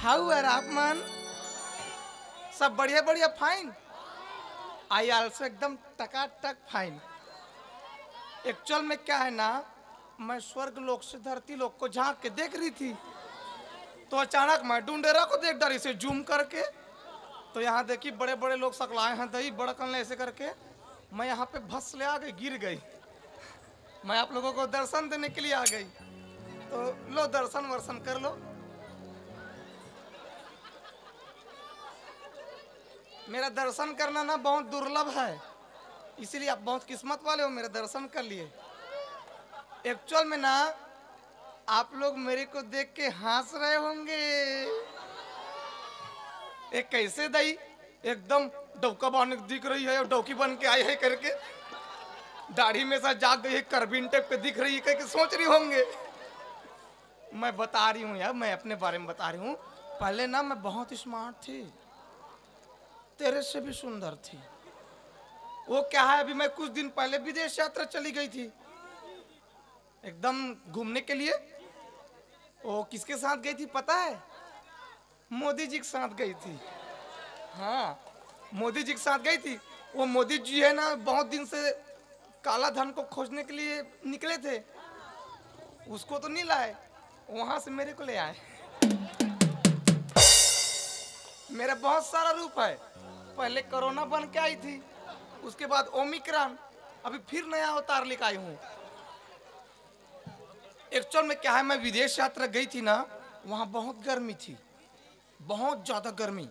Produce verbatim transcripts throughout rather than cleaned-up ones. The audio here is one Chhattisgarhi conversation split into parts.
How are आप मन? सब बढ़िया बढ़िया, fine। I also एकदम टकाटक fine। Actual में क्या है ना, मैं स्वर्ग लोक से धरती लोक को झांक के देख रही थी, तो अचानक मैं डुंडेरा को देख डारी से जूम करके। तो यहाँ देखी, बड़े बड़े लोग सकलाए हैं दई, बड़कन ले ऐसे करके। मैं यहाँ पे भस ले आ गई, गिर गई। मैं आप लोगों को दर्शन देने के लिए आ गई, तो लो, दर्शन वर्शन कर लो। मेरा दर्शन करना ना बहुत दुर्लभ है, इसीलिए आप बहुत किस्मत वाले हो, मेरा दर्शन कर लिए। Actual में ना, आप लोग मेरे को देख के हंस रहे होंगे। एक कैसे दई, एकदम डौका बन दिख रही है, डौकी बन के आई है करके, दाढ़ी में सा जाग गई है, करबीन टाइप के दिख रही है करके सोच रही होंगे। मैं बता रही हूँ यार, मैं अपने बारे में बता रही हूँ। पहले ना मैं बहुत स्मार्ट थी, तेरे से भी सुंदर थी। वो क्या है, अभी मैं कुछ दिन पहले विदेश यात्रा चली गई थी, एकदम घूमने के लिए। वो किसके साथ गई थी पता है? मोदी जी के साथ गई थी। हाँ, मोदी जी के साथ गई थी। वो मोदी जी है ना, बहुत दिन से काला धन को खोजने के लिए निकले थे, उसको तो नहीं लाए, वहां से मेरे को ले आए। मेरा बहुत सारा रूप है, पहले कोरोना बन के आई थी, उसके बाद ओमिक्रॉन, अभी फिर नया अवतार लेकर आई हूँ। Actual में क्या है, मैं विदेश यात्रा गई थी ना, वहां बहुत गर्मी थी, बहुत ज्यादा गर्मी,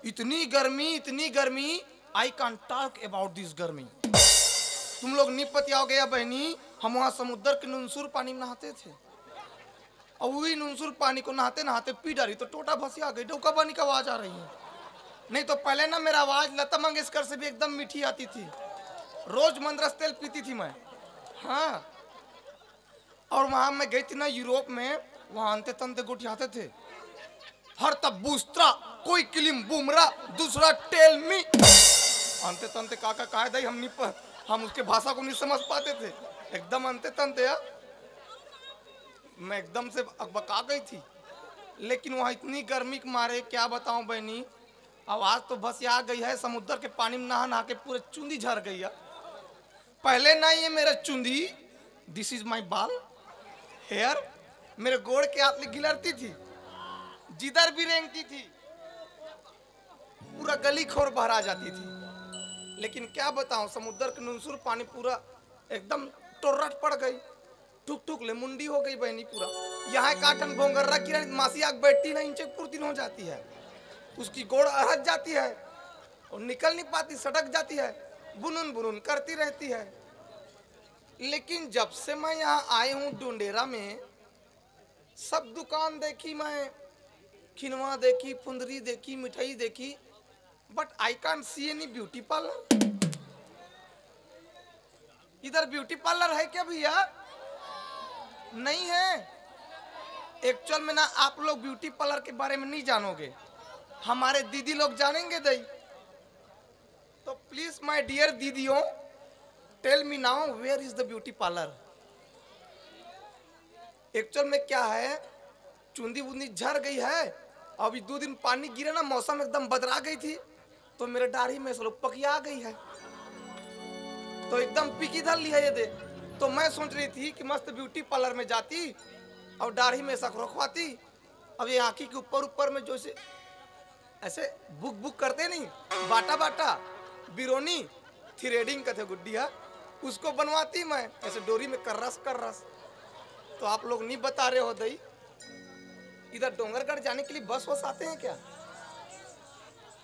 इतनी गर्मी, इतनी गर्मी, I can't talk about this गर्मी। तुम लोग नहीं पतियाओगे या बहनी, हम वहां समुद्र के नुनसुर पानी में नहाते थे, और वही नुनसुर पानी को नहाते नहाते पी डाली तो टोटा भसिया गई, डौका पानी की आवाज आ रही है। नहीं तो पहले ना मेरा आवाज लता मंगेशकर से भी एकदम मीठी आती थी, रोज मंदरस तेल पीती थी मैं। हाँ, और वहां मैं गई थी ना यूरोप में, वहां अंते तंते गोठियाते थे। हर तब बूस्त्रा, कोई किलिम बुमरा, दूसरा टेल मी। अंते तंते काका कहा दई, हम नहीं प-, हम उसके भाषा को नहीं समझ पाते थे, एकदम अंते तंते यार। मैं एकदम से अकबका गई थी। लेकिन वहां इतनी गर्मी के मारे क्या बताऊं बहनी, आवाज तो बस आ गई है, समुद्र के पानी में नहा नहा के पूरे चुंदी झर गई है। पहले ना ये मेरा चुंदी, this is my बाल, हेयर, मेरे गोड़ के हाथ में गिलरती थी, जिधर भी रेंगती थी, पूरा गली खोर बहरा जाती थी। लेकिन क्या बताऊं, समुद्र के नुनसुर पानी पूरा एकदम टोर्रट पड़ गई, ठुक ठुक ले मुंडी हो गई बहनी पूरा। यहाँ काटन भोंगर रखी रही, मासी आग बैठी ना, इंचे पुरतिन हो जाती है, उसकी गोड़ अरहत जाती है और निकल नहीं पाती, सटक जाती है, बुनुन बुनुन करती रहती है। लेकिन जब से मैं यहाँ आई हूँ डुंडेरा में, सब दुकान देखी मैं, खिनवा देखी, फुंदरी देखी, मिठाई देखी, but I can't see any beauty parlour। इधर ब्यूटी पार्लर है क्या भैया? नहीं है। एक्चुअल में ना, आप लोग ब्यूटी पार्लर के बारे में नहीं जानोगे, हमारे दीदी लोग जानेंगे दई। तो प्लीज माय डियर दीदियों, tell me now, where is the beauty parlour? Actual में क्या है, चुंदी वुंदी झर गई है। अभी दो दिन पानी गिरे ना, मौसम एकदम बदला गई थी, तो मेरे दाढ़ी में से लोग पकिया गई है, तो एकदम पिकी धर ली है ये दे। तो मैं सोच रही थी कि मस्त ब्यूटी पार्लर में जाती और दाढ़ी में सक रखवाती। अब ये आँखी के ऊपर ऊपर में जो से ऐसे बुक बुक करते नहीं, बाटा बाटा, बिरोनी, थ्रेडिंग कथे गुड्डी है, उसको बनवाती मैं ऐसे डोरी में कर्रस कर्रस। तो आप लोग नहीं बता रहे हो दई, इधर डोंगरगढ़ जाने के लिए बस वस आते हैं क्या?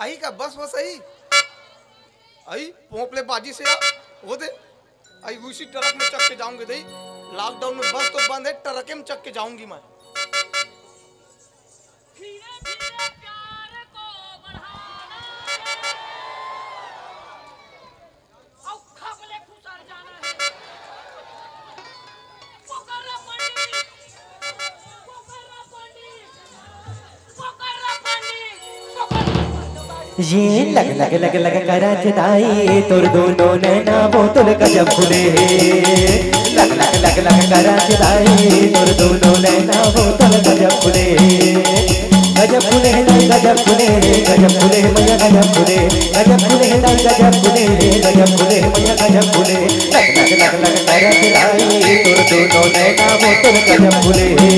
आई का बस वस आई? आई पोपले बाजी से यार, वो दे। आई उसी ट्रक में चढ़ के जाऊंगी दई। लॉकडाउन में बस तो बंद है, ट्रक में चढ़ के जाऊंगी मैं। धीरे धीरे प्यार को बढ़ाना है। और खपले खुसर जाना है। पकड़ लो पंडित, पकड़ लो पंडित, पकड़ लो पंडित, पकड़ लो पंडित। ये लग लग लग लग करा जुदाई, तोर दोनों नैना वो तोर गजब खुले। लग लग लग लग करा जुदाई, तोर दोनों नैना वो तोर गजब खुले। गजब फुले हे दाई गजब फुले हे, गजब फुले हे मैया गजब फुले, गजब फुले हे दाई गजब फुले हे, गजब फुले हे मैया गजब फुले। लग लग लग लग करत दाई तोर दूनो नैना वो तोर गजब फुले हे।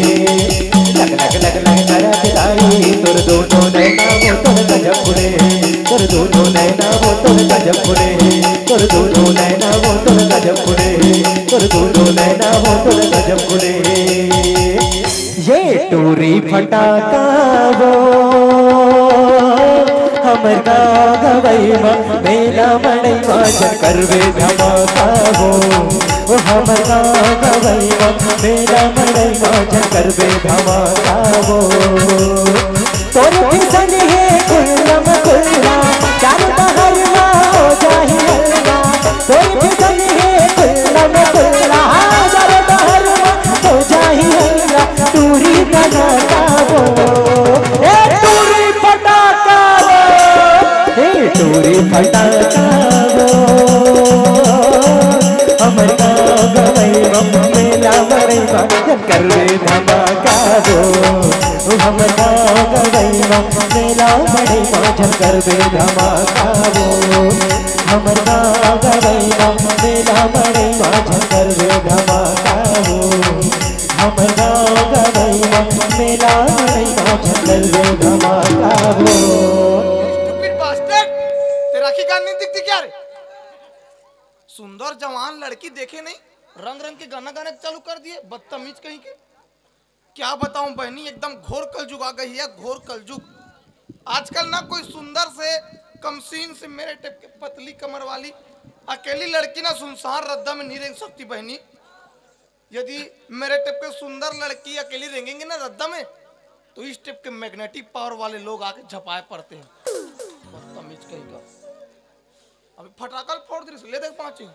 लग लग लग लग करत दाई तोर दूनो नैना वो तोर गजब फुले हे, तोर दूनो नैना वो तोर गजब फुले हे, तोर दूनो नैना वो तोर गजब फुले हे, तोर दूनो नैना वो तोर गजब फुले हे। ये टूरी फटाका वो, हमर गाँव गवई म मेला मड़ई म झन करबे धमाका वो। वो हमर गाँव गवई म मेला मड़ई म झन करबे धमाका वो। तोर फैशन हे खुल्लम खुल्ला, चार डहर म हो जाही हल्ला। तोर फैशन हे खुल्लम खुल्ला, चार डहर म हो जाही हल्ला। टूरी फटाका वो, ए टूरी फटाका वो, ए टूरी फटाका वो, हमर गाँव गवई म मेला मड़ई म झन करबे धमाका वो। ओ हमर गाँव गवई म मेला मड़ई म झन करबे धमाका वो। हमर गाँव गवई म मेला मड़ई म झन करबे धमाका वो। हमर गाँव गवई म मेला मड़ई म झन करबे धमाका वो। Stupid bastard, तेरा आँखी कान नहीं दिखती क्या रे? सुंदर जवान लड़की देखे नहीं, रंग रंग के गाना गाने चालू कर दिए, बदतमीज कहीं के। क्या बताऊं बहनी, एकदम घोर कलजुग आ गई है, घोर कलजुग। आजकल ना कोई सुंदर से, कमसीन से, मेरे टाइप के पतली कमर वाली अकेली लड़की ना सुनसान रद्दा में नहीं रेंग सकती बहनी। यदि मेरे टाइप के सुंदर लड़की अकेली रेंगेंगे ना रद्दा में, तो इस टाइप के मैग्नेटिक पावर वाले लोग आके झपाए पड़ते हैं। बदतमीज कहीं का। अभी फटाकल फोड़ दे, ले देख पाँच ही।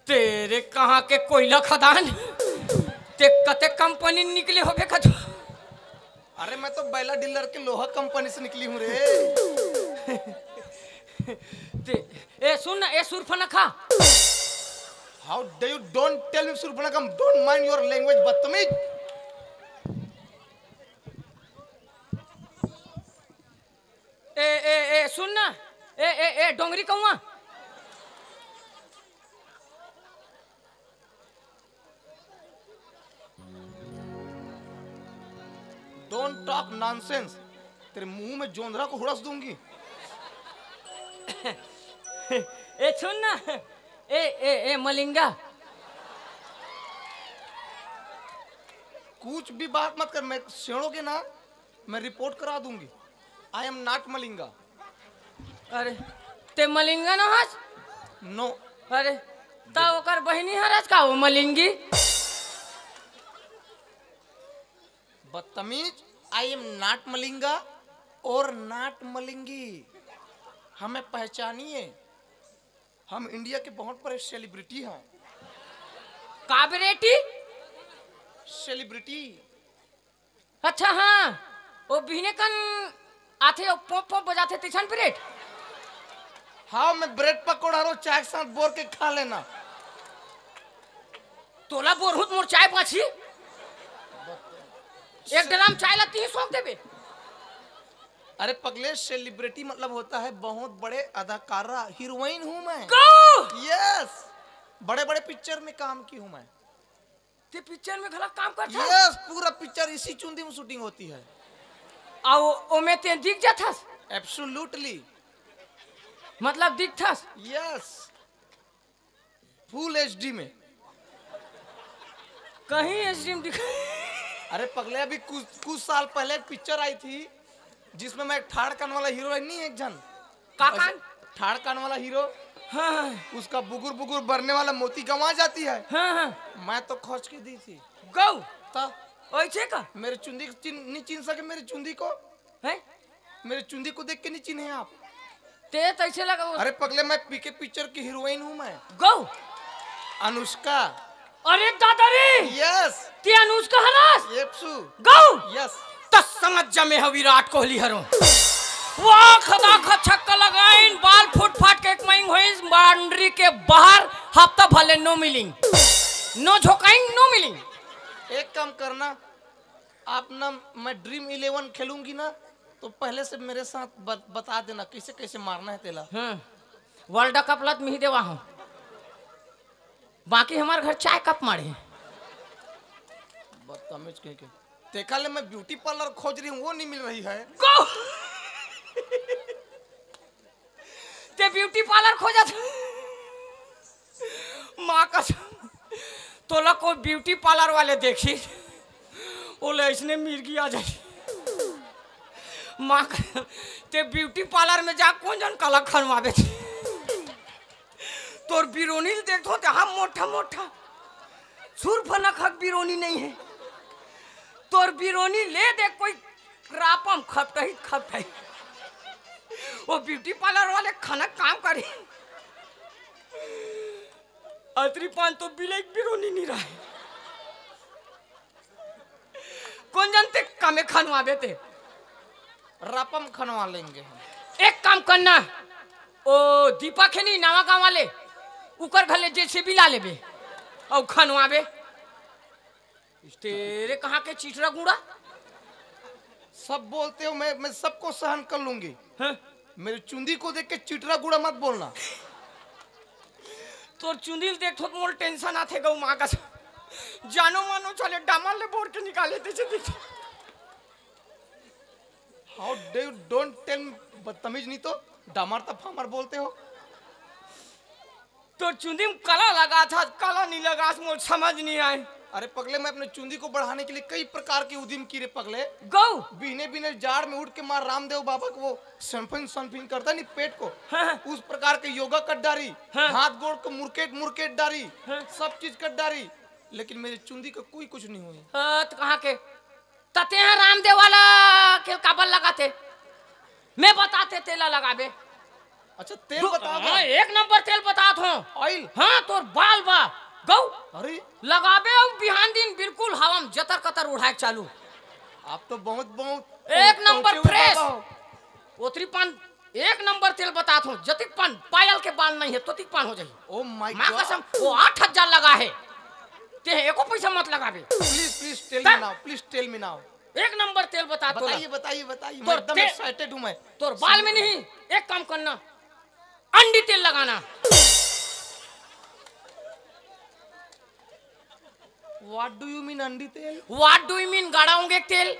तेरे कहाँ के कोयला खदान, ते कते कंपनी निकले होबे कतो। अरे, मैं तो बैला डीलर के लोहा कंपनी से निकली हूँ रे। ते, ए सुन ना, ए सुरफनखा। How do you, don't tell me सुरफनखा, don't mind your language, बदतमीज। ए ए ए सुन ना, ए ए ए डोंगरी कौआ। Don't talk nonsense, तेरे मुंह में जोंधरा को हुड़स दूंगी। ए सुन ना, ए ए ए मलिंगा। कुछ भी बात मत कर, मैं छेड़ोगे ना, मैं रिपोर्ट करा दूंगी। I am not Malinga. अरे, ते मलिंगा ना हस? No। अरे, ता ओकर बहिनी हरस का वो मलिंगी? बदतमीज, I am not मलिंगा और not मलिंगी। हमें पहचानिए, हम इंडिया के बहुत बड़े सेलिब्रिटी हैं। का बेरेटी? सेलिब्रिटी। अच्छा हाँ, वो बिहने कन आथे, वो पोंप पोंप बजाथे, तिछन ब्रेड। हाँ, मैं ब्रेड पकौड़ा रो चाय के साथ बोर के खा लेना। तोला बोर हुत मोर चाय पाछी। एक ड्राम चाय ला तीन सौ देबे। अरे पगले, सेलिब्रिटी मतलब होता है बहुत बड़े अदाकारा, हीरोइन हूँ मैं। गौ! यस, बड़े बड़े पिक्चर में काम की हूँ मैं। ते पिक्चर में घला काम करथस? यस, पूरा पिक्चर इसी चुंदी में शूटिंग होती है। आ ओ, ओमे ते दिख जाथस? एब्सोल्युटली। मतलब दिखथस? यस, फुल एचडी में। कहीं एचडी में दिख। अरे पगले, अभी कुछ कुछ साल पहले एक पिक्चर आई थी, जिसमें मैं ठाड़ कान वाला हीरो है, नहीं एक जन। का कान? ठाड़ कान वाला हीरो। हाँ, हाँ। उसका बुगुर बुगुर बरने वाला मोती गंवा जाती है। हाँ, हाँ। मैं तो खोज के दी थी। गौ। ता। ओइसे का? मेरे चुंदी को चिन, नहीं चिन सके मेरी चुंदी को। हैं? मेरे चुंदी को देख के नहीं चिन्हे आप? ते तैसे लगा वो। अरे पगले, मैं पीके पिक्चर की हीरोइन हूँ मैं। गौ। अनुष्का। अरे दादा रे! यस। ते अनुष्का हरस? एप्सु। गौ। यस। त समझ जा मैं ह विराट कोहली हरो। वाह, खदा खा छक्का लगाइन, बाल फुट फाट के एक माइंग होइस, बाउंड्री के बाहर, हफ्ता भले नो मिलिंग। नो झोकाइन, नो मिलिंग। एक काम करना, आप ना, मैं ड्रीम इलेवन खेलूंगी ना, तो पहले से मेरे साथ ब-, बता देना कैसे कैसे मारना है तेला। हम्म। वर्ल्ड कप लत मिही देवा हूँ। बाकी हमारे घर चाय कप मारे। बदतमीज कह के। तेका ले मैं ब्यूटी पार्लर खोज रही हूँ, वो नहीं मिल रही है। गो। ते ब्यूटी पार्लर खोजत। माँ कसम, तोला कोई ब्यूटी पार्लर वाले देखी, ओले इसने मिर्गी आ जाए। माँ कसम, ते ब्यूटी पार्लर में जा, कौन जन कला खनवावे थे। तोर बिरोनी ल देखथो ते हा मोटा मोटा, सुर फनक हक बिरोनी नहीं है। तोर बिरोनी ले देख, कोई रापम खपटही खपटही। वो ब्यूटी पार्लर वाले खनक काम करी। अतरी पान तो बिलेक बिरोनी नहीं रहे। कौन जानते कमे खनवाबे ते? रपम खनवा लेंगे हम। एक काम करना, ओ दीपक है नहीं, नवा गांव वाले, उकर घर ले जेसीबी ला लेबे, और खनवाबे। तेरे कहाँ के चिटरा गुड़ा? सब बोलते हो, मैं, मैं सबको सहन कर लूंगी। हाँ? मेरे चुंदी को देख के चिटरा गुड़ा मत बोलना। तोर चुंदी ल देख थोक मोल टेंशन आथे गौ माँ का। जानो मानो चले डामर ले बोर के निकाले तैसे दिखे। How do you don't tell, बदतमीज नहीं तो, डामर त फामर बोलते हो। तोर चुंदी में कला लगा था, कला नहीं लगा, मोर समझ नहीं आए। अरे पगले, मैं अपने चुंदी को बढ़ाने के लिए कई प्रकार के उद्यम की रे पगले। गौ। बिहने बिहने जाड़ में उठ के माँ रामदेव बाबा को वो सनफिन सनफिन करता नहीं पेट को, हाँ, हाँ। उस प्रकार के योगा कर डारी, हाँ। हाथ गोड़ को मुरकेट मुरकेट डारी, हाँ। सब चीज कर डारी, लेकिन मेरी चुंदी का कोई कुछ नहीं हुई। हाँ, तो कहाँ के? तते हैं रामदेव वाला के काबर लगाते? मैं बताते तेला लगाबे। अच्छा, तेल दो-, बताओ हाँ, ना। एक नंबर तेल बतात हूँ। Oil? हाँ, तोर बाल बा। गौ। अरे। लगाबे अउ बिहान दिन बिल्कुल हवा में जतर कतर उड़ाए के चालू। आप तो बहुत, बहुत एक नंबर पहुंचे हुए fresh। बाबा हो। ओतरी पान एक नंबर तेल बतात हूँ, जतिक पान पायल के बाल नहीं है, तोतिक पान हो जाही। Oh my माँ God। कसम, वो आठ हजार लगा है, ते एको पैसा मत लगाबे। Please, please tell me now, please tell me now। एक नंबर तेल बतात हूँ। बताइए, बताइए, बताइए, मैं तोर एकदम ते-, excited हूँ मैं। तोर बाल में नहीं, एक काम करना, अंडी तेल लगाना। What do you mean अंडी तेल? What do you mean गाड़ा होंगे तेल?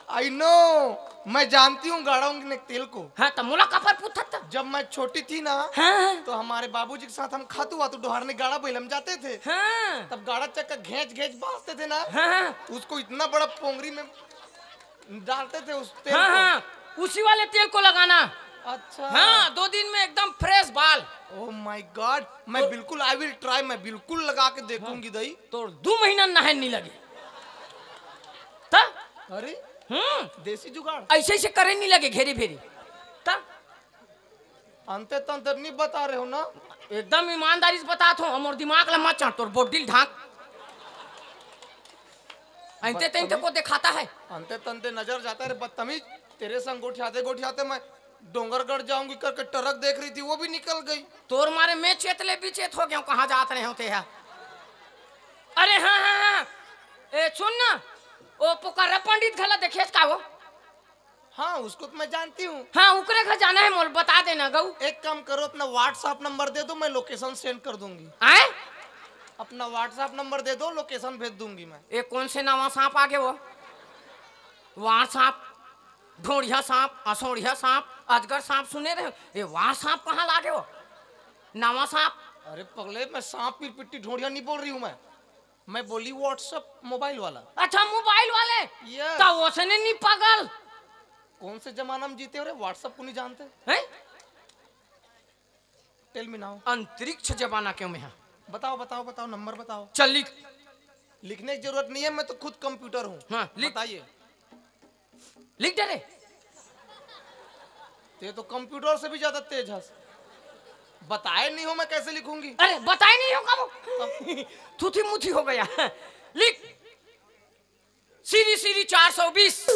I know, मैं जानती हूँ गाड़ा होंगे तेल को। हाँ, तो मोला काबर पूछत? जब मैं छोटी थी ना, हाँ। तो हमारे बाबूजी के साथ हम खातू वातू डोहारने गाड़ा बैल हम जाते थे। हाँ। तब गाड़ा चक्का घेंच घेंच बाजते थे ना, हाँ। उसको इतना बड़ा पोंगरी में डालते थे उस तेल हाँ, को। हाँ, उसी वाले तेल को लगाना। अच्छा। हाँ, दो दिन में एकदम fresh बाल। Oh my God, मैं तो बिल्कुल, I will try, मैं बिल्कुल लगा के देखूंगी हाँ। दई। तो दो महीना नहाए नहीं लगे। त? अरे। हम्म। देसी जुगाड़। ऐसे ऐसे करे नहीं लगे घेरी भेरी। त? अंते तंते नहीं बता रहे हो ना? एकदम ईमानदारी से बतात हूँ, मोर दिमाग ला मत चाट, तोर बोडिल ढांक। अंते तंते को दिखाता है। अंते तंते नजर जाता है रे बदतमीज। तेरे संग गोठियाते गोठियाते मैं डोंगरगढ़ जाऊंगी करके ट्रक देख रही थी, वो भी निकल गई। तोर मारे मैं चेत ले भी चेत हो गया हूँ, कहाँ जात रहे होते हैं। अरे हाँ, हाँ, हाँ। ए, सुन ना, ओ पुकारा पंडित घला देखेस का वो? हाँ, उसको तो मैं जानती हूँ। हाँ, उकरे घर जाना है मोल, बता देना गऊ। एक काम करो, अपना WhatsApp नंबर दे दो, मैं location send कर दूंगी। आए? अपना WhatsApp नंबर दे दो, location भेज दूंगी मैं। ये कौन से नवा सांप आ गए वो? वार सांप, ढोड़िया सांप, असोड़िया सांप, अजगर सांप सुने रहे? ये वार सांप कहाँ लागे वो? नवा सांप? अरे पगले, मैं सांप, पीर, पिट्टी, ढोड़िया नहीं बोल रही हूँ मैं। मैं बोली WhatsApp मोबाइल वाला। अच्छा, मोबाइल वाले? Yes। तो उसने नहीं पागल। कौन से जमाना में जीते हो रे, WhatsApp को नहीं जानते? हैं? Tell me now। अंतरिक्ष जमाना क्यों में है? बताओ, बताओ, बताओ, नंबर बताओ। चल लिख। लिखने की जरूरत नहीं है, मैं तो खुद कंप्यूटर हूँ। हाँ, लिख। बताइए। लिख दे रे। ते तो कंप्यूटर से भी ज्यादा तेज हस। बताए नहीं हो, मैं कैसे लिखूंगी? अरे, बताए नहीं हो कब? थूथी मुथी हो गया। लिख। सीरी सीरी चार सौ बीस।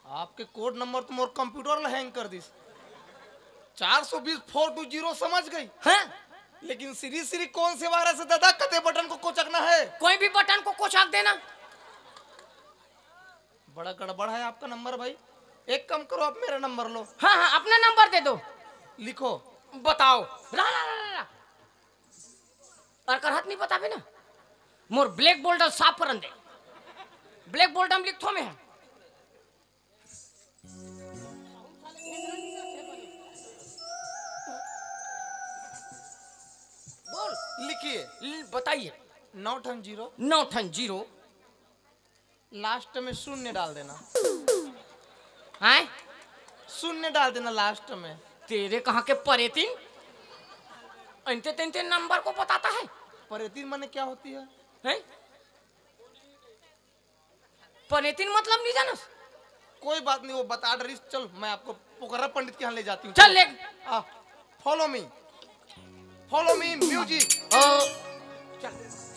आपके कोड नंबर तो मोर कंप्यूटर ला हैंग कर दिस। चार सौ बीस, फोर टू जीरो, समझ गई? हैं? लेकिन श्री श्री कौन से वायरस है दादा, कते बटन को कोचकना है? कोई भी बटन को कोचक देना। बड़ा गड़बड़ है आपका नंबर भाई। एक काम करो, आप मेरा नंबर लो। हाँ हाँ, अपना नंबर दे दो। लिखो। बताओ। ला ला ला ला। अउ करहत नहीं बताबे ना, मोर ब्लैक बोर्ड साफ करन दे। ब्लैक बोर्ड में लिखथो मैं। बोल। लिखिए। ल- बताइए। नौ ठन जीरो। नौ ठन जीरो। लास्ट में शून्य डाल देना। हैं? शून्य डाल देना लास्ट में। तेरे कहाँ के परेतिन? अंते तंते नंबर को बताता है। परेतिन माने क्या होती है? हैं? परेतिन मतलब नहीं जानस? कोई बात नहीं, वो बता डरिस। चल, मैं आपको पोखरा पंडित के यहाँ ले जाती हूँ। चल, ले। आ, follow me, follow me music। ओ, चल।